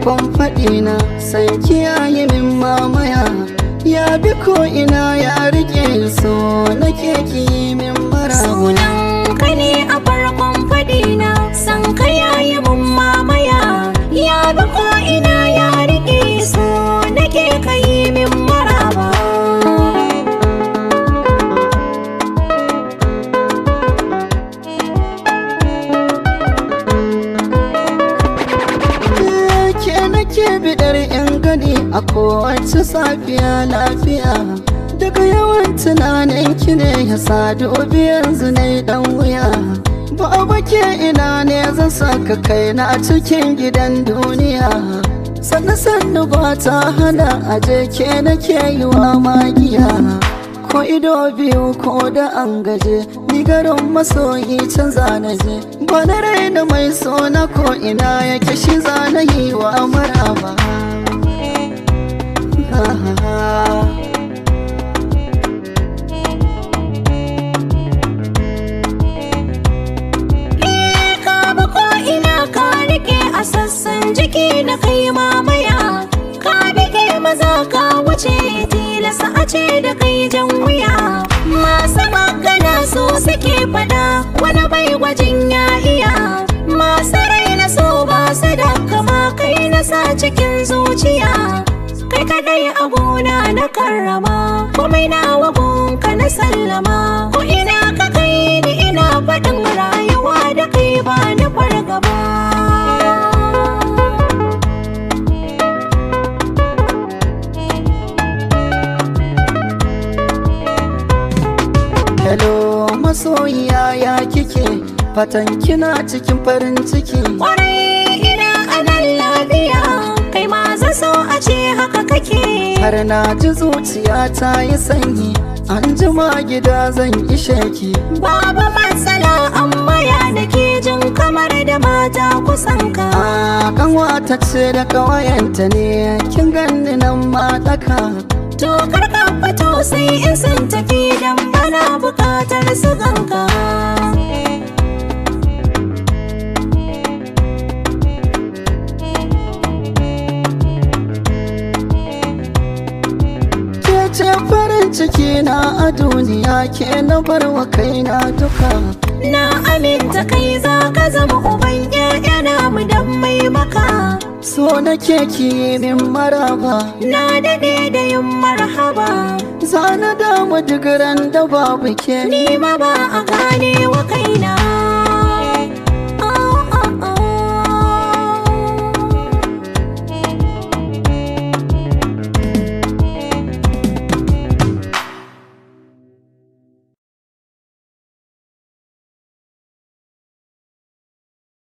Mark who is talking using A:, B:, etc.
A: farkon faɗina, san kiyaye min mamaya. Ya bi ko ina ya rike so nake ki min maraba.
B: Sunan ka ne a farkon faɗina, san ka yayi mun mamaya. Ya bi ko ina ya rike so nake ka yi min maraba.
A: Ke nake bidar yan gani a kowace safiya lafiya. Daga yawan tunanin ki ne ya sadu yanzu na dan wuya. Ba ke ina ne zan saka kaina a cikin gidan duniya. Sannu sannu ba ta hana aje ke nake yi wa magiya. Ko ido biyu ko da an gaje, ni garin masoyi can zanaje. Ba na raina mai sona ko ina yake shi zana yi wa maraba.
B: Ka bi ko ina ka rike a sassan jiki na kai mamaya. Ka bige maza ka wuce tilasa a ce da kai jan wuya. Masu magana su suke fada wani bai gwajin ya iya. Masu raina so ba su da kama kai na sa cikin zuciya. Kai kadai a gona na karrama komai na wagunka na sallama. Ko ina ka kai ni ina faɗin rayuwa da kai ba na fargaba.
A: Hello masoyiya ya kike, fatan kina cikin farin ciki.
B: Kwarai ina a nan lafiya, kai ma zan so a ce haka kake.
A: Har na ji zuciya ta yi sanyi, an jima gida zan ishe ki.
B: Babu matsala amma ya nake jin kamar da mata kusan ka.
A: A kanwata ce da kawayenta ne, kin ganni nan ma daka.
B: To kar ka fito sai in sun tafi dan bana bukatar su ganka.
A: Ke ce farin ciki na a duniya, ke na barwa kaina duka.
B: Na aminta kai za ka zama uban ƴaƴana mu dan mai maka.
A: So nake ki yi min maraba,
B: Na daɗe da yin marhaba,
A: zana damu duk ran da babu ke.
B: ni ma ba a gane wa kaina.